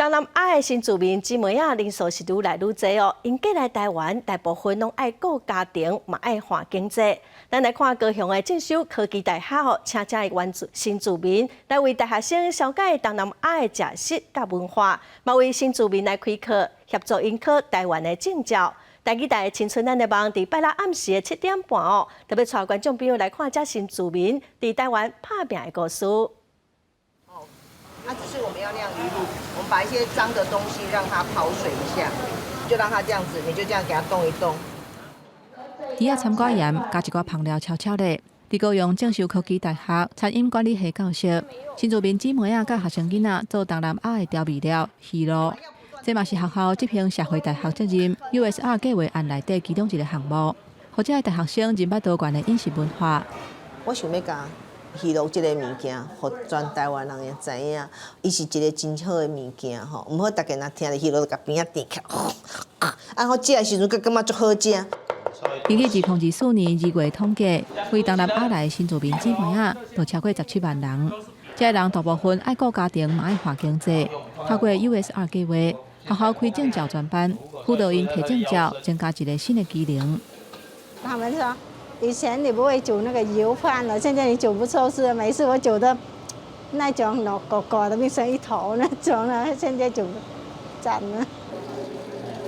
東南亞的新住民姊妹仔人數是愈來愈濟哦，𪜶過來台灣，大部分攏愛顧家庭，嘛愛看經濟。咱來看高雄的正修科技大學哦，請遮的原住新住民來為大學生紹介東南亞的食食佮文化，嘛為新住民來開課，協助𪜶考台灣的證照。台語台青春咱的夢，佇拜六暗時的7點半哦，特別帶觀眾朋友來看遮新住民佇台灣拍拚的故事。那只是我們要釀魚露，我們把一些髒的東西讓它跑水一下，就讓它這樣子，你就這樣給它動一動。魚仔摻瓜鹽，加一寡香料炒炒咧。佇高雄正修科技大學餐飲管理系教室，新住民姊妹仔佮學生囡仔做東南亞的調味料魚露。這嘛是學校執行社會大學責任 USR 計劃案內底其中一個項目，予遮的大學生認捌多元的飲食文化。我想欲共魚露這个物件，予全台灣人會知影，伊是一个真好的物件吼。毋好逐家若聽著魚露就共邊仔甜起來，啊，我食的時陣閣感覺足好食。根據2024年2月統計，對東南亞來的新住民姊妹仔，就超過17萬人。這些人大部分愛顧家庭，嘛愛看經濟。透過 USR 計劃，學校開證照專班，輔導𪜶提證照，增加一個新的技能。他們說，以前你不會煮那個油飯了，現在你煮不錯是，每次我煮的那種老糊糊的變成一坨那種了，現在煮讚了。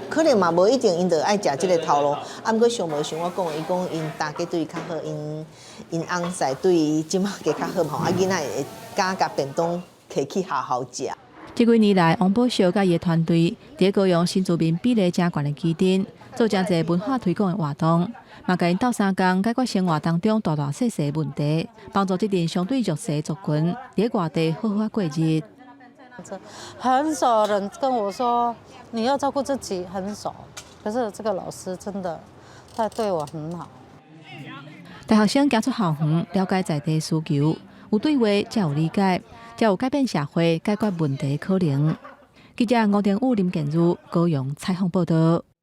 可能嘛無一定𪜶就愛食這个頭路，啊，毋過想無像我講的，伊講𪜶大家對伊較好，𪜶𪜶翁婿對伊這馬加較好吼，啊，囡仔會敢共便當提去學校食。這幾年來，王寶秀佮伊的團隊佇高雄新住民比例誠懸的旗津，做誠濟文化推廣的活動，嘛共𪜶鬥相共解決生活當中大大細細的問題，幫助這陣相對弱勢的族群佇外地好好仔過日。很少人跟我說你要照顧自己，很少。可是這個老師真的，他對我很好。大學生行出校園，了解在地需求，有對話才有理解，才有改變社會、解決問題的可能。記者吳定武、林建如高雄採訪報道。